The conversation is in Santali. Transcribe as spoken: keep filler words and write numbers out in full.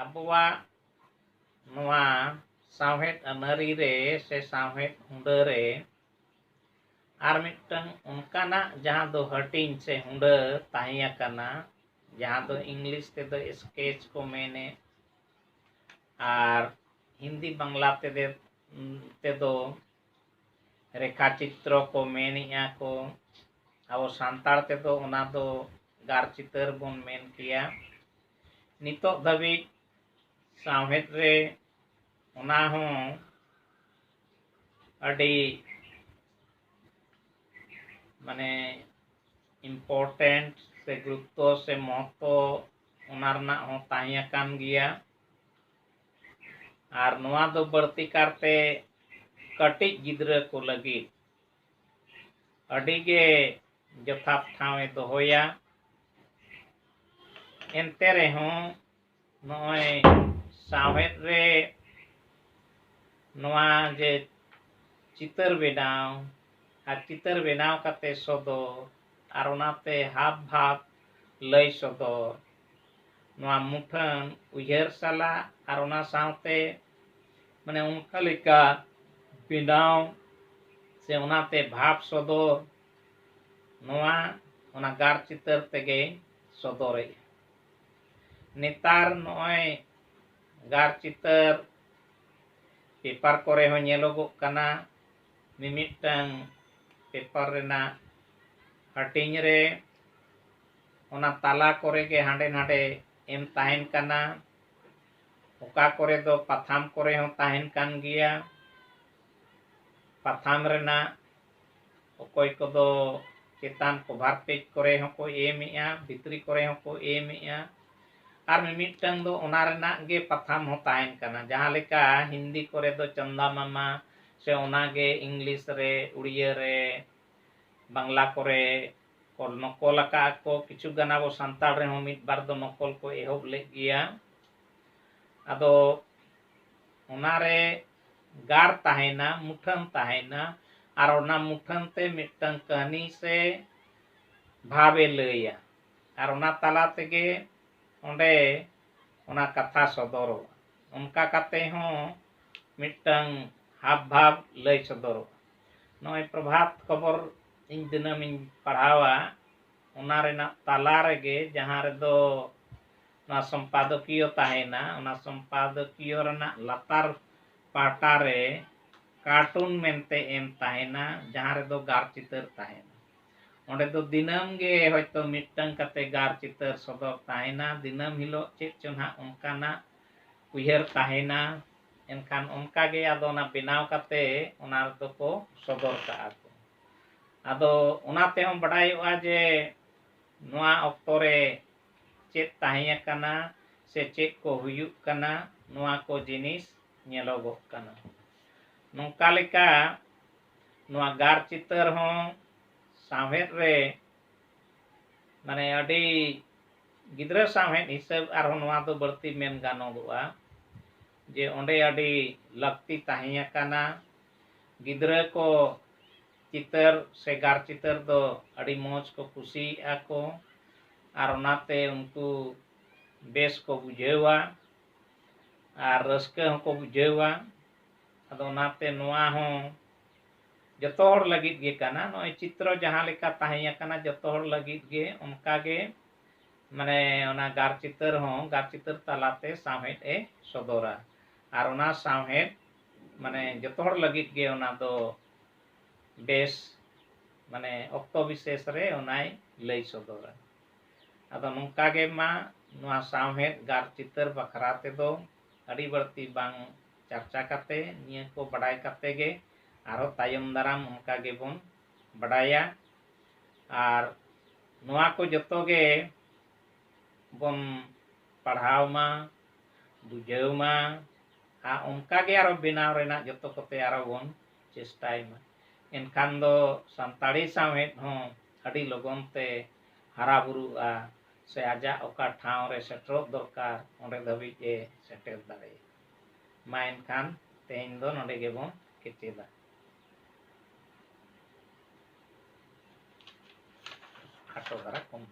ᱟᱵᱚᱣᱟᱜ ᱱᱚᱣᱟ ᱥᱟᱶᱦᱮᱫ ᱟᱹᱱᱟᱹᱨᱤ ᱨᱮ ᱥᱮ ᱥᱟᱶᱦᱮᱫ ᱦᱩᱸᱰᱟᱹ ᱨᱮ ᱟᱨ ᱢᱤᱫᱴᱟᱝ ᱚᱱᱠᱟᱱᱟᱜ ᱡᱟᱦᱟᱸ ᱫᱚ ᱦᱟᱹᱴᱤᱧ ᱥᱮ ᱦᱩᱸᱰᱟᱹ ᱛᱟᱦᱮᱸ ᱟᱠᱟᱱᱟ, ᱡᱟᱦᱟᱸ ᱫᱚ ᱤᱝᱞᱤᱥ ᱛᱮᱫᱚ ᱥᱠᱮᱪ ᱠᱚ ᱢᱮᱱᱮᱫ ᱟᱨ ᱦᱤᱱᱫᱤ ᱵᱟᱝᱞᱟ ᱛᱮᱫᱮ-, ᱛᱮᱫᱚ ᱨᱮᱠᱷᱟ ᱪᱤᱛᱨᱚ ᱠᱚ ᱢᱮᱱᱮᱜᱼᱟ ᱠᱚ᱾ ᱟᱵᱚ ᱥᱟᱱᱛᱟᱲ ᱛᱮᱫᱚ ᱚᱱᱟ ᱫᱚ ᱜᱟᱨ ᱪᱤᱛᱟᱹᱨ ᱵᱚᱱ ᱢᱮᱱ ᱠᱮᱭᱟ᱾ ᱱᱤᱛᱚᱜ ᱫᱷᱟᱹᱵᱤᱡ ᱥᱟᱶᱦᱮᱫ ᱨᱮ ᱚᱱᱟ ᱦᱚᱸ ᱟᱹᱰᱤ, ᱢᱟᱱᱮ, important ᱥᱮ ᱜᱩᱨᱩᱛᱛᱚ ᱥᱮ ᱢᱚᱦᱚᱛᱛᱚ ᱚᱱᱟ ᱨᱮᱱᱟᱜ ᱦᱚᱸ ᱛᱟᱦᱮᱸ ᱟᱠᱟᱱ ᱜᱮᱭᱟ᱾ ᱟᱨ ᱱᱚᱣᱟ ᱫᱚ ᱵᱟᱹᱲᱛᱤ ᱠᱟᱨᱛᱮ ᱠᱟᱹᱴᱤᱡ ᱜᱤᱫᱽᱨᱟᱹ ᱠᱚ ᱞᱟᱹᱜᱤᱫ ᱟᱹᱰᱤ ᱜᱮ ᱡᱚᱛᱷᱟᱛ ᱴᱷᱟᱶ ᱮ ᱫᱚᱦᱚᱭᱟ᱾ ᱮᱱᱛᱮ ᱨᱮᱦᱚᱸ ᱱᱚᱜᱼᱚᱭ ᱥᱟᱶᱦᱮᱫ ᱨᱮ ᱱᱚᱣᱟ ᱡᱮ ᱪᱤᱛᱟᱹᱨ ᱵᱮᱱᱟᱣ ᱟᱨ ᱪᱤᱛᱟᱹᱨ ᱵᱮᱱᱟᱣ ᱠᱟᱛᱮ ᱥᱚᱫᱚᱨ ᱟᱨ ᱚᱱᱟᱛᱮ ᱦᱟᱵ ᱵᱷᱟᱵ ᱞᱟᱹᱭ ᱥᱚᱫᱚᱨ, ᱱᱚᱣᱟ ᱢᱩᱴᱷᱟᱹᱱ ᱩᱭᱦᱟᱹᱨ ᱥᱟᱞᱟᱜ ᱟᱨ ᱚᱱᱟ ᱥᱟᱶᱛᱮ, ᱢᱟᱱᱮ, ᱚᱱᱠᱟ ᱞᱮᱠᱟ ᱵᱮᱱᱟᱣ ᱥᱮ ᱚᱱᱟᱛᱮ ᱵᱷᱟᱵᱽ ᱥᱚᱫᱚᱨ, ᱱᱚᱣᱟ ᱚᱱᱟ ᱜᱟᱨ ᱪᱤᱛᱟᱹᱨ ᱛᱮᱜᱮ ᱥᱚᱫᱚᱨᱮᱜᱼᱟ᱾ ᱱᱮᱛᱟᱨ ᱱᱚᱜᱼᱚᱭ ᱜᱟᱨ ᱪᱤᱛᱟᱹᱨ ᱯᱮᱯᱟᱨ ᱠᱚᱨᱮ ᱦᱚᱸ ᱧᱮᱞᱚᱜᱚᱜ ᱠᱟᱱᱟ, ᱢᱤᱢᱤᱫᱴᱟᱝ ᱯᱮᱯᱟᱨ ᱨᱮᱱᱟᱜ ᱦᱟᱹᱴᱤᱧ ᱨᱮ ᱚᱱᱟ ᱛᱟᱞᱟ ᱠᱚᱨᱮ ᱜᱮ ᱦᱟᱸᱰᱮ ᱱᱟᱰᱮ ᱮᱢ ᱛᱟᱦᱮᱱ ᱠᱟᱱᱟ᱾ ᱚᱠᱟ ᱠᱚᱨᱮ ᱫᱚ ᱯᱟᱛᱷᱟᱢ ᱠᱚᱨᱮ ᱦᱚᱸ ᱛᱟᱦᱮᱱ ᱠᱟᱱ ᱜᱮᱭᱟ᱾ ᱯᱟᱛᱷᱟᱢ ᱨᱮᱱᱟᱜ ᱚᱠᱚᱭ ᱠᱚᱫᱚ ᱪᱮᱛᱟᱱ ᱠᱚᱵᱷᱟᱨ ᱯᱮᱡᱽ ᱠᱚᱨᱮ ᱦᱚᱸᱠᱚ ᱮᱢᱮᱜᱼᱟ, ᱵᱷᱤᱛᱨᱤ ᱠᱚᱨᱮ ᱦᱚᱸᱠᱚ ᱮᱢᱮᱜᱼᱟ᱾ ᱟᱨ ᱢᱤᱢᱤᱫᱴᱟᱝ ᱫᱚ ᱚᱱᱟ ᱨᱮᱱᱟᱜ ᱜᱮ ᱯᱟᱛᱷᱟᱢ ᱦᱚᱸ ᱛᱟᱦᱮᱱ ᱠᱟᱱᱟ, ᱡᱟᱦᱟᱸ ᱞᱮᱠᱟ ᱦᱤᱱᱫᱤ ᱠᱚᱨᱮ ᱫᱚ ᱪᱟᱸᱫᱟ ᱢᱟᱢᱟ, ᱥᱮ ᱚᱱᱟᱜᱮ ᱤᱝᱞᱤᱥ ᱨᱮ, ᱩᱲᱤᱭᱟᱹ ᱨᱮ, ᱵᱟᱝᱞᱟ ᱠᱚᱨᱮ ᱠᱚ ᱱᱚᱠᱚᱞ ᱟᱠᱟᱫ ᱠᱚ᱾ ᱠᱤᱪᱷᱩ ᱜᱟᱱ ᱟᱵᱚ ᱥᱟᱱᱛᱟᱲ ᱨᱮᱦᱚᱸ ᱢᱤᱫ ᱵᱟᱨ ᱫᱚ ᱱᱚᱠᱚᱞ ᱠᱚ ᱮᱦᱚᱵ ᱞᱮᱫ ᱜᱮᱭᱟ᱾ ᱟᱫᱚ ᱚᱱᱟᱨᱮ ᱜᱟᱨ ᱛᱟᱦᱮᱱᱟ, ᱢᱩᱴᱷᱟᱹᱱ ᱛᱟᱦᱮᱱᱟ, ᱟᱨ ᱚᱱᱟ ᱢᱩᱴᱷᱟᱹᱱ ᱛᱮ ᱢᱤᱫᱴᱟᱝ ᱠᱟᱹᱦᱱᱤ ᱥᱮ ᱵᱷᱟᱵᱽ ᱮ ᱞᱟᱹᱭᱟ, ᱟᱨ ᱚᱱᱟ ᱛᱟᱞᱟ ᱛᱮᱜᱮ ᱚᱸᱰᱮ ᱚᱱᱟ ᱠᱟᱛᱷᱟ ᱥᱚᱫᱚᱨᱚᱜᱼᱟ᱾ ᱚᱱᱠᱟ ᱠᱟᱛᱮ ᱦᱚᱸ ᱢᱤᱫᱴᱟᱝ ᱦᱟᱵ ᱵᱷᱟᱵ ᱞᱟᱹᱭ ᱥᱚᱫᱚᱨᱚᱜᱼᱟ᱾ ᱱᱚᱜᱼᱚᱭ ᱯᱨᱚᱵᱷᱟᱛ ᱠᱷᱚᱵᱚᱨ ᱤᱧ ᱫᱤᱱᱟᱹᱢᱤᱧ ᱯᱟᱲᱦᱟᱣᱟ, ᱚᱱᱟ ᱨᱮᱱᱟᱜ ᱛᱟᱞᱟ ᱨᱮᱜᱮ ᱡᱟᱦᱟᱸ ᱨᱮᱫᱚ ᱱᱚᱣᱟ ᱥᱚᱢᱯᱟᱫᱚᱠᱤᱭᱚ ᱛᱟᱦᱮᱱᱟ, ᱚᱱᱟ ᱥᱚᱢᱯᱟᱫᱚᱠᱤᱭᱚ ᱨᱮᱱᱟᱜ ᱞᱟᱛᱟᱨ ᱯᱟᱦᱴᱟ ᱨᱮ ᱠᱟᱨᱴᱩᱱ ᱢᱮᱱᱛᱮ ᱮᱢ ᱛᱟᱦᱮᱱᱟ, ᱡᱟᱦᱟᱸ ᱨᱮᱫᱚ ᱜᱟᱨ ᱪᱤᱛᱟᱹᱨ ᱛᱟᱦᱮᱱᱟ᱾ ᱚᱸᱰᱮ ᱫᱚ ᱫᱤᱱᱟᱹᱢ ᱜᱮ ᱦᱚᱭᱛᱳ ᱢᱤᱫᱴᱟᱝ ᱠᱟᱛᱮ ᱜᱟᱨ ᱪᱤᱛᱟᱹᱨ ᱥᱚᱫᱚᱨ ᱛᱟᱦᱮᱱᱟ, ᱫᱤᱱᱟᱹᱢ ᱦᱤᱞᱳᱜ ᱪᱮᱫ ᱪᱚ ᱱᱟᱦᱟᱜ ᱚᱱᱠᱟᱱᱟᱜ ᱩᱭᱦᱟᱹᱨ ᱛᱟᱦᱮᱱᱟ᱾ ᱮᱱᱠᱷᱟᱱ ᱚᱱᱠᱟ ᱜᱮ ᱟᱫᱚ ᱚᱱᱟ ᱵᱮᱱᱟᱣ ᱠᱟᱛᱮ ᱚᱱᱟ ᱨᱮᱫᱚ ᱠᱚ ᱥᱚᱫᱚᱨ ᱠᱟᱜᱼᱟ ᱠᱚ᱾ ᱟᱫᱚ ᱚᱱᱟ ᱛᱮᱦᱚᱸ ᱵᱟᱰᱟᱭᱚᱜᱼᱟ ᱡᱮ ᱱᱚᱣᱟ ᱚᱠᱛᱚ ᱨᱮ ᱪᱮᱫ ᱛᱟᱦᱮᱸ ᱟᱠᱟᱱᱟ ᱥᱮ ᱪᱮᱫ ᱠᱚ ᱦᱩᱭᱩᱜ ᱠᱟᱱᱟ, ᱱᱚᱣᱟ ᱠᱚ ᱡᱤᱱᱤᱥ ᱧᱮᱞᱚᱜᱚᱜ ᱠᱟᱱᱟ᱾ ᱱᱚᱝᱠᱟ ᱞᱮᱠᱟ ᱱᱚᱣᱟ ᱜᱟᱨ ᱪᱤᱛᱟᱹᱨ ᱦᱚᱸ ᱥᱟᱶᱦᱮᱫ ᱨᱮ, ᱢᱟᱱᱮ, ᱟᱹᱰᱤ ᱜᱤᱫᱽᱨᱟᱹ ᱥᱟᱶᱦᱮᱫ ᱦᱤᱥᱟᱹᱵ ᱟᱨᱦᱚᱸ ᱱᱚᱣᱟ ᱫᱚ ᱵᱟᱹᱲᱛᱤ ᱢᱮᱱ ᱜᱟᱱᱚᱜᱚᱜᱼᱟ ᱡᱮ ᱚᱸᱰᱮ ᱟᱹᱰᱤ ᱞᱟᱹᱠᱛᱤ ᱛᱟᱦᱮᱸ ᱟᱠᱟᱱᱟ᱾ ᱜᱤᱫᱽᱨᱟᱹ ᱠᱚ ᱪᱤᱛᱟᱹᱨ ᱥᱮ ᱜᱟᱨ ᱪᱤᱛᱟᱹᱨ ᱫᱚ ᱟᱹᱰᱤ ᱢᱚᱡᱽ ᱠᱚ ᱠᱩᱥᱤᱭᱟᱜᱼᱟ ᱠᱚ, ᱟᱨ ᱚᱱᱟᱛᱮ ᱩᱱᱠᱩ ᱵᱮᱥ ᱠᱚ ᱵᱩᱡᱷᱟᱹᱣᱟ ᱟᱨ ᱨᱟᱹᱥᱠᱟᱹ ᱦᱚᱸᱠᱚ ᱵᱩᱡᱷᱟᱹᱣᱟ᱾ ᱟᱫᱚ ᱚᱱᱟᱛᱮ ᱱᱚᱣᱟ ᱦᱚᱸ ᱡᱚᱛᱚ ᱦᱚᱲ ᱞᱟᱹᱜᱤᱫ ᱜᱮ ᱠᱟᱱᱟ᱾ ᱱᱚᱜᱼᱚᱭ ᱪᱤᱛᱨᱚ ᱡᱟᱦᱟᱸ ᱞᱮᱠᱟ ᱛᱟᱦᱮᱸ ᱟᱠᱟᱱᱟ, ᱡᱚᱛᱚ ᱦᱚᱲ ᱞᱟᱹᱜᱤᱫ ᱜᱮ ᱚᱱᱠᱟ ᱜᱮ, ᱢᱟᱱᱮ, ᱚᱱᱟ ᱜᱟᱨ ᱪᱤᱛᱟᱹᱨ ᱦᱚᱸ ᱜᱟᱨ ᱪᱤᱛᱟᱹᱨ ᱛᱟᱞᱟᱛᱮ ᱥᱟᱶᱦᱮᱫ ᱮ ᱥᱚᱫᱚᱨᱟ᱾ ᱟᱨ ᱚᱱᱟ ᱥᱟᱶᱦᱮᱫ, ᱢᱟᱱᱮ, ᱡᱚᱛᱚ ᱦᱚᱲ ᱞᱟᱹᱜᱤᱫ ᱜᱮ ᱚᱱᱟ ᱫᱚ ᱵᱮᱥ, ᱢᱟᱱᱮ, ᱚᱠᱛᱚ ᱵᱤᱥᱮᱥ ᱨᱮ ᱚᱱᱟᱭ ᱞᱟᱹᱭ ᱥᱚᱫᱚᱨᱟ᱾ ᱟᱫᱚ ᱱᱚᱝᱠᱟ ᱜᱮ ᱢᱟ, ᱱᱚᱣᱟ ᱥᱟᱶᱦᱮᱫ ᱜᱟᱨ ᱪᱤᱛᱟᱹᱨ ᱵᱟᱠᱷᱨᱟ ᱛᱮᱫᱚ ᱟᱹᱰᱤ ᱵᱟᱹᱲᱛᱤ ᱵᱟᱝ ᱪᱟᱨᱪᱟ ᱠᱟᱛᱮ, ᱱᱤᱭᱟᱹ ᱠᱚ ᱵᱟᱰᱟᱭ ᱠᱟᱛᱮ ᱜᱮ ᱟᱨᱦᱚᱸ ᱛᱟᱭᱚᱢ ᱫᱟᱨᱟᱢ ᱚᱱᱠᱟ ᱜᱮᱵᱚᱱ ᱵᱟᱰᱟᱭᱟ᱾ ᱟᱨ ᱱᱚᱣᱟ ᱠᱚ ᱡᱚᱛᱚ ᱜᱮ ᱵᱚᱱ ᱯᱟᱲᱦᱟᱣ ᱢᱟ, ᱵᱩᱡᱷᱟᱹᱣ ᱢᱟ, ᱟᱨ ᱚᱱᱠᱟ ᱜᱮ ᱟᱨᱚ ᱵᱮᱱᱟᱣ ᱨᱮᱱᱟᱜ ᱡᱚᱛᱚ ᱠᱚᱛᱮ ᱟᱨᱚ ᱵᱚᱱ ᱪᱮᱥᱴᱟᱭ ᱢᱟ᱾ ᱮᱱᱠᱷᱟᱱ ᱫᱚ ᱥᱟᱱᱛᱟᱲᱤ ᱥᱟᱶᱦᱮᱫ ᱦᱚᱸ ᱟᱹᱰᱤ ᱞᱚᱜᱚᱱ ᱛᱮ ᱦᱟᱨᱟ ᱵᱩᱨᱩᱜᱼᱟ, ᱥᱮ ᱟᱡᱟᱜ ᱚᱠᱟ ᱴᱷᱟᱶ ᱨᱮ ᱥᱮᱴᱮᱨᱚᱜ ᱫᱚᱨᱠᱟᱨ, ᱚᱸᱰᱮ ᱫᱷᱟᱹᱵᱤᱡ ᱮ ᱥᱮᱴᱮᱨ ᱫᱟᱲᱮᱭᱟᱜᱼᱟ᱾ ᱢᱟ ᱮᱱᱠᱷᱟᱱ ᱛᱮᱦᱮᱧ ᱫᱚ ᱱᱚᱰᱮ ᱜᱮᱵᱚᱱ ᱠᱮᱪᱮᱫᱟ᱾ ᱠᱷᱟᱴᱚ ᱫᱷᱟᱨᱟ ᱠᱚᱢ ᱫᱷᱟᱨᱟ᱾